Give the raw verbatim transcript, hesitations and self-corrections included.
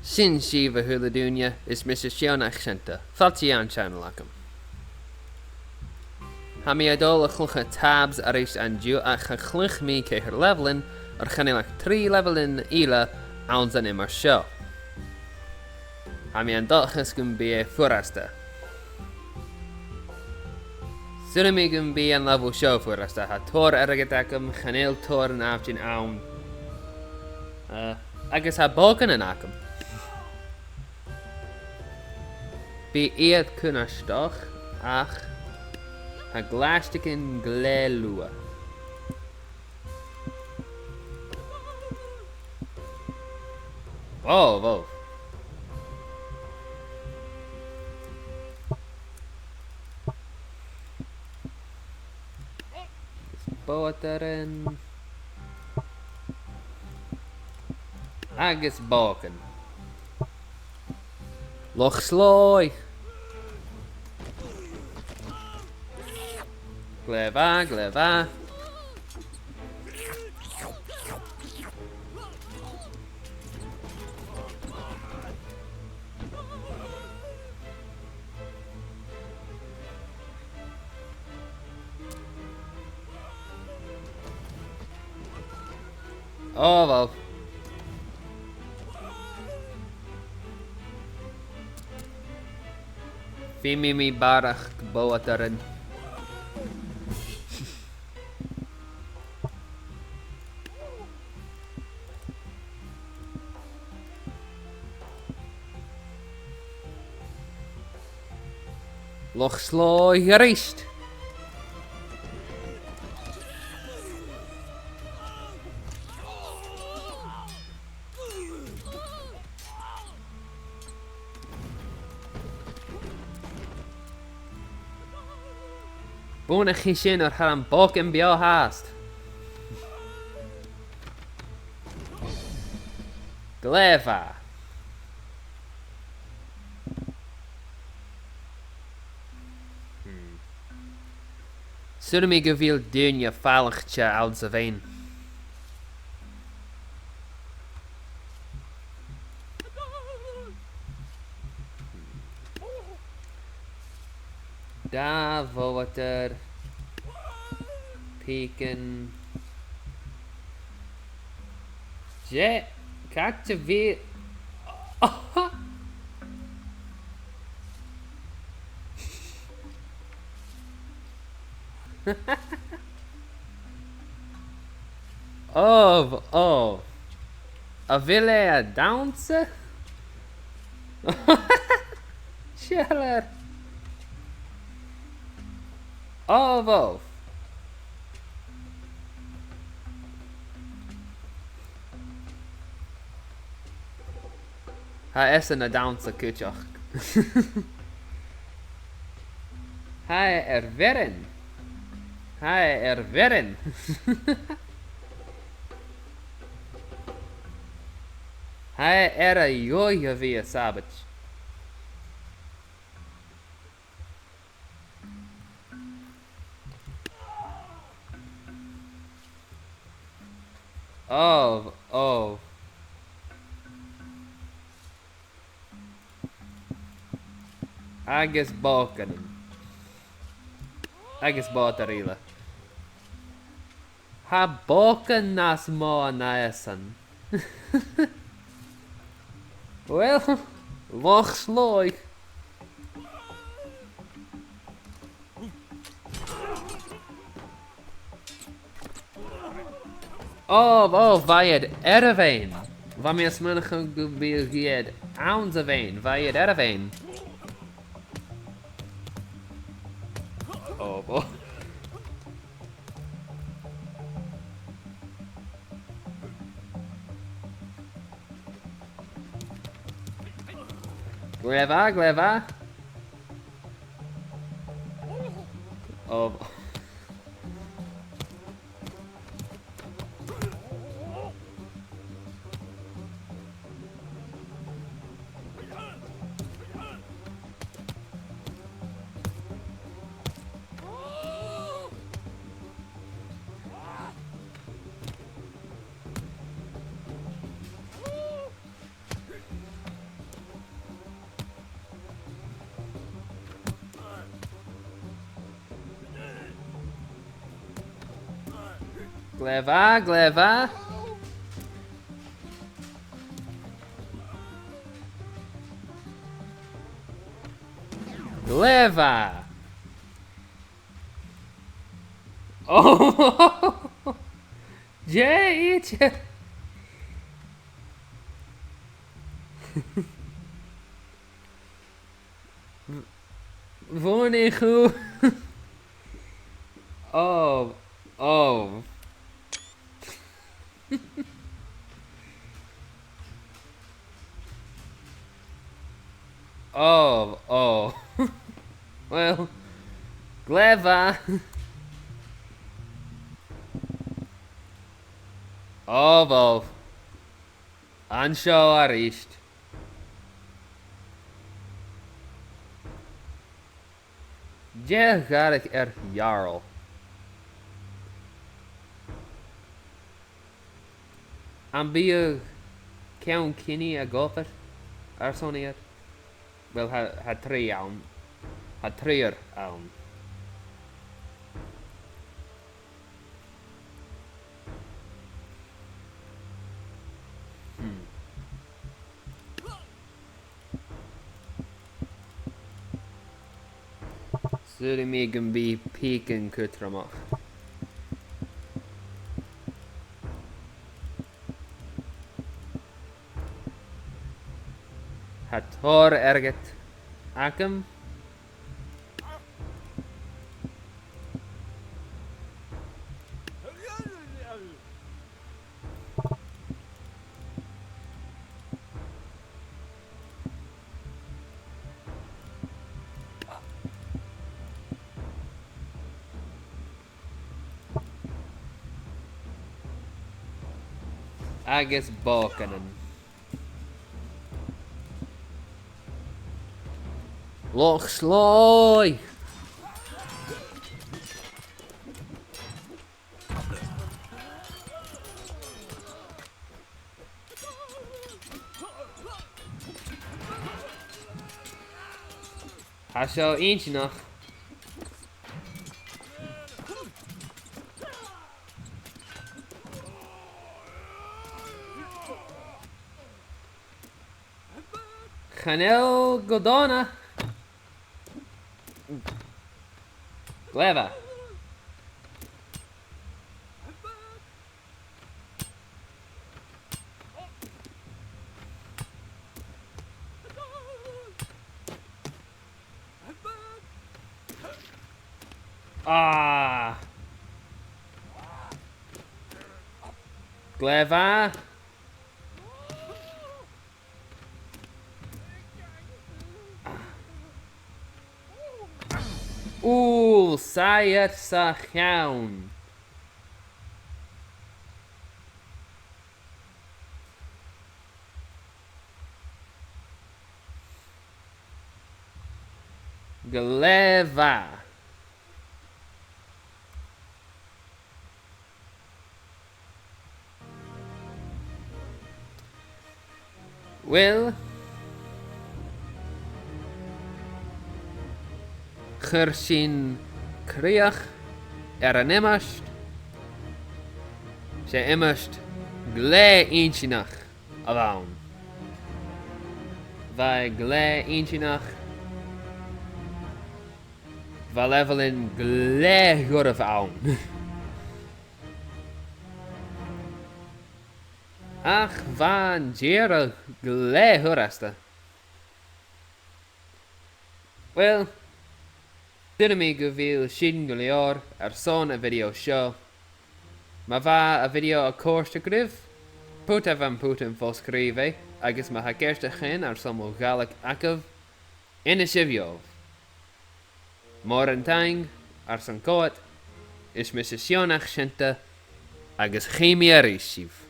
Sin sibh, a h-uile duine, is mise Sionnach Seunta. Fàilte dhan channel agam. Tha mi a' dol a chluich TABS a-rithist an-diugh, ach cha chluich mi ceithir leibheilean, oir chan eil ach trì leibheilean eile anns an iomair seo. Tha mi an dòchas gum bi e furasta. 'S urrainn dhomh gum bi an leibheil seo furasta, tha tòrr airgid agam, chan eil tòrr nàimhdean ann. Eh, agus tha bòcanan agam. Bidh iad cunnartach, ach tha glaisgean glè luath. Wow, wow. Bòtairean. Agus bòcan. Loch Slòigh. Glè mhath, glè mhath. Oh, wow. Feumaidh mi barrachd bòtairean. Loch Slòigh a-rithist. Buannaichidh sinn oir tha am bòcan beò fhathast. Glè mhath. Hmm. Saoilidh mi gu bheil daoine falaichte anns a' bheinn. Dà bhòtair. Pìcean. Dè, càit a bheil... Oh, oh. A bheil e a' dannsa? Seall air. Oh, wow. Tha esan a' dannsa cuideachd. Tha e air bhioran. Tha e air bhioran. Tha e air a dhòigh a bhith a' sabaid. Oh, oh. Agus bòcanan. Agus bòtair eile. Tha bòcan nas motha na esan. Well, Loch Slòigh. Oh, oh, bha iad air a' bheinn. Bha mi a' smaoineachadh gum biodh iad anns a' bheinn. Bha iad air a' bheinn. Oh, oh. Glè mhath, glè mhath. Oh. Glè mhath, glè mhath. Glè mhath. Oh! Dè ite? Bhuannaich thu. Oh, oh. Oh, oh. Well, glè mhath. Oh, bhò. An seo a-rithist. Dè a dh'fhairich air Jarl? Am biodh ceann-cinnidh ag obair airson iad? Well, tha, tha trì ann. Tha triùir ann. Hmm. Saoilidh mi gum bi pìcean cudromach. Tha tòrr airgid agam. Agus bòcanan. Loch Slòigh! Tha seo inntinneach. Chan eil gu dona. Glè mhath. Ah. Glè mhath. Ù, saighead sa cheann. Glè mhath. Uill, chuir sinn crìoch air an iomairt. 'S e iomairt glè inntinneach a bh' ann. Bha e glè inntinneach. Bha leibheilean glè dhoirbh ann. Ach bha an deireadh glè fhurasta. Uill, saoilidh mi gu bheil sin gu leòr airson a' video seo. Ma bha a' video a' còrdadh ribh, put am putan fo-sgrìobhaidh, agus ma tha ceartachadh airson mo Ghàidhlig agaibh, innsibh dhomh. Mòran taing airson coimhead, is mise Sionnach Seunta, agus chì mi a-rithist sibh.